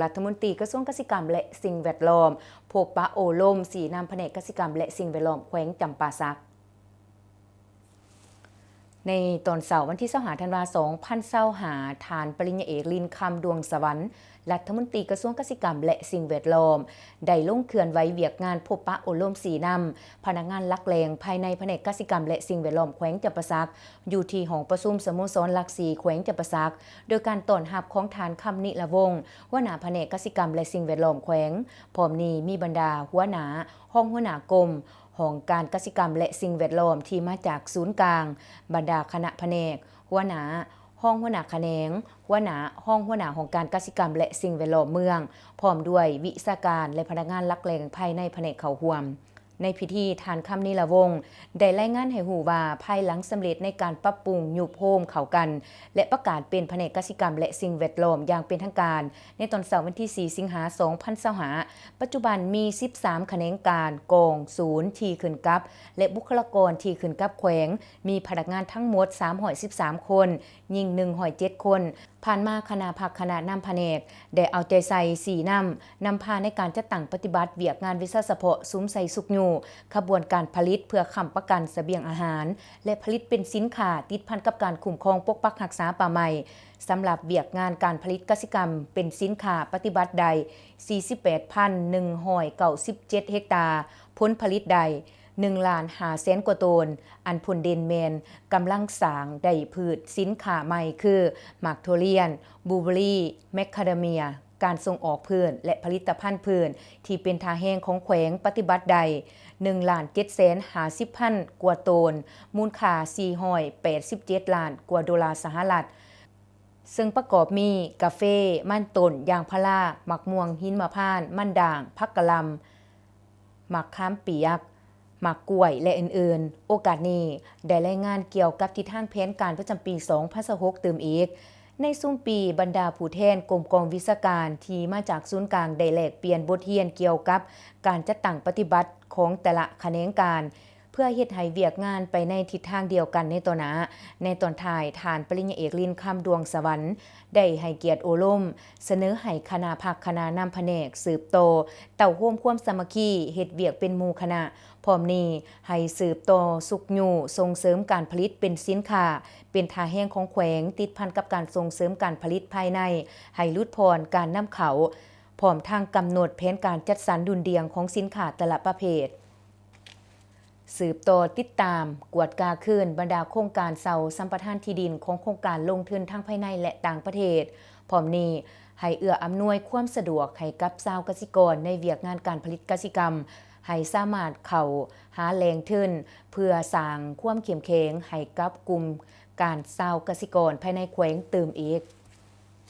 ລັດຖະມົນຕີກະຊວງກະສິກຳ ແລະ ສິ່ງແວດລ້ອມ ພົບປະໂອ້ລົມຊີ້ນຳພະແນກກະສິກຳ ແລະ ສິ່ງແວດລ້ອມແຂວງຈຳປາສັກ. ໃນຕອນເຊົ້າວັນທີຊາວຫ້າ ທັນວາ ສອງພັນຊາວຫ້າ ທ່ານປະລິນຍາເອກ ລິນຄຳ ດວງສະຫວັນ ລັດຖະມົນຕີກະຊວງກະສິກຳ ແລະ ສິ່ງແວດລ້ອມ ໄດ້ລົງເຄື່ອນໄຫວວຽກງານພົບປະໂອ້ລົມຊີ້ນຳພະນັກງານຫຼັກແຫຼ່ງພາຍໃນພະແນກກະສິກຳ ແລະ ສິ່ງແວດລ້ອມແຂວງຈຳປາສັກ ຢູ່ທີ່ຫ້ອງປະຊຸມສະໂມສອນຫຼັກສີ່ ແຂວງຈຳປາສັກ ໂດຍການຕ້ອນຮັບຂອງທ່ານ ຄຳນິລະວົງ ຫົວໜ້າພະແນກກະສິກຳ ແລະ ສິ່ງແວດລ້ອມແຂວງ, ພ້ອມນີ້ມີບັນດາຫົວໜ້າ, ຮອງຫົວໜ້າກົມ, ຫ້ອງການກະສິກຳ ແລະ ສິ່ງແວດລ້ອມທີ່ມາຈາກສູນກາງ, ບັນດາຄະນະພະແນກ, ຫົວໜ້າ, ຮອງຫົວໜ້າຂະແໜງ, ຫົວໜ້າ, ຮອງຫົວໜ້າຫ້ອງການກະສິກຳ ແລະ ສິ່ງແວດລ້ອມເມືອງ, ພ້ອມດ້ວຍວິຊາການ ແລະ ພະນັກງານຫຼັກແຫຼ່ງພາຍໃນພະແນກເຂົ້າຮ່ວມ. ໃນພິທີ, ທ່ານ ຄຳນິລະວົງ ໄດ້ລາຍງານໃຫ້ຮູ້ວ່າ, ພາຍຫຼັງສຳເລັດໃນການປັບປຸງຍຸບໂຮມເຂົ້າກັນ ແລະ ປະກາດເປັນພະແນກກະສິກຳ ແລະ ສິ່ງແວດລ້ອມຢ່າງເປັນທາງການ ໃນຕອນເຊົ້າວັນທີສີ່ ສິງຫາ ສອງພັນຊາວຫ້າ, ປັດຈຸບັນມີສິບສາມຂະແໜງການ, ກອງ, ສູນທີ່ຂຶ້ນກັບ ແລະ ບຸກຄະລາກອນທີ່ຂຶ້ນກັບແຂວງ, ມີພະນັກງານທັງໝົດສາມຮ້ອຍສິບສາມຄົນ, ຍິງໜຶ່ງຮ້ອຍເຈັດຄົນ. ຜ່ານມາຄະນະພັກຄະນະນຳພະແນກໄດ້ເອົາໃຈໃສ່ຊີ້ນຳ, ນຳພາໃນການຈັດຕັ້ງປະຕິບັດວຽກງານວິຊາສະເພາະ ສຸມໃສ່ຊຸກຍູ້ຂະບວນການຜະລິດເພື່ອຄ້ຳປະກັນສະບຽງອາຫານ ແລະ ຜະລິດເປັນສິນຄ້າ ຕິດພັນກັບການຄຸ້ມຄອງປົກປັກຮັກສາປ່າໄມ້. ສຳລັບວຽກງານການຜະລິດກະສິກຳເປັນສິນຄ້າປະຕິບັດໄດ້ສີ່ສິບແປດພັນໜຶ່ງຮ້ອຍເກົ້າສິບເຈັດເຮັກຕາ, ຜົນຜະລິດໄດ້ ໜຶ່ງລ້ານຫ້າແສນກວ່າໂຕນ, ອັນພົ້ນເດັ່ນແມ່ນກຳລັງສ້າງໄດ້ພືດສິນຄ້າໃໝ່ຄື ໝາກຖົ່ວລຽນ, ບລູເບີຣີ, ແມກຄາດາເມຍ, ການສົ່ງອອກພືນ ແລະ ຜະລິດຕະພັນພືນທີ່ເປັນທ່າແຮງຂອງແຂວງປະຕິບັດໄດ້ ໜຶ່ງລ້ານເຈັດແສນຫ້າສິບພັນກວ່າໂຕນ, ມູນຄ່າສີ່ຮ້ອຍແປດສິບເຈັດລ້ານກວ່າໂດລາສະຫະລັດ. ເຊິ່ງປະກອບມີກາເຟ, ມັນຕົ້ນ, ຢາງພາລາ, ໝາກມ່ວງຫິມມະພານ, ມັນດ່າງ, ຜັກກະຫຼ່ຳ, ໝາກຂາມປຽກ, ໝາກກ້ວຍ ແລະ ອື່ນໆ. ໂອກາດນີ້ໄດ້ລາຍງານກ່ຽວກັບທິດທາງແຜນການປະຈຳປີສອງພັນຊາວຫົກຕື່ມອີກ. ໃນຊຸມປີ, ບັນດາຜູ້ແທນກົມກອງວິຊາການທີ່ມາຈາກສູນກາງໄດ້ແລກປ່ຽນບົດຮຽນກ່ຽວກັບການຈັດຕັ້ງປະຕິບັດຂອງແຕ່ລະຂະແໜງການ ເພື່ອເຮັດໃຫ້ວຽກງານໄປໃນທິດທາງດຽວກັນໃນຕໍ່ໜ້າ. ໃນຕອນທ້າຍ, ທ່ານປະລິນຍາເອກ ລິນຄຳ ດວງສະຫວັນ ໄດ້ໃຫ້ກຽດໂອ້ລົມ, ສະເໜີໃຫ້ຄະນະພັກຄະນະນຳພະແນກສືບຕໍ່ເຕົ້າໂຮມຄວາມສາມັກຄີ, ເຮັດວຽກເປັນໝູ່ຄະນະ, ພ້ອມນີ້ໃຫ້ສືບຕໍ່ຊຸກຍູ້ສົ່ງເສີມການຜະລິດເປັນສິນຄ້າ, ເປັນທ່າແຮງຂອງແຂວງ, ຕິດພັນກັບການສົ່ງເສີມການຜະລິດພາຍໃນ, ໃຫ້ຫຼຸດຜ່ອນການນຳເຂົ້າ, ພ້ອມທັງກຳນົດແຜນການຈັດສັນດຸ່ນດ່ຽງຂອງສິນຄ້າແຕ່ລະປະເພດ. ສືບຕໍ່ຕິດຕາມ, ກວດກາຄືນບັນດາໂຄງການເຊົ່າສຳປະທານທີ່ດິນຂອງໂຄງການລົງທຶນທັງພາຍໃນ ແລະ ຕ່າງປະເທດ. ພ້ອມນີ້, ໃຫ້ເອື້ອອຳນວຍຄວາມສະດວກໃຫ້ກັບຊາວກະສິກອນໃນວຽກງານການຜະລິດກະສິກຳ, ໃຫ້ສາມາດເຂົ້າຫາແຫຼ່ງທຶນ ເພື່ອສ້າງຄວາມເຂັ້ມແຂງໃຫ້ກັບກຸ່ມການຊາວກະສິກອນພາຍໃນແຂວງຕື່ມອີກ.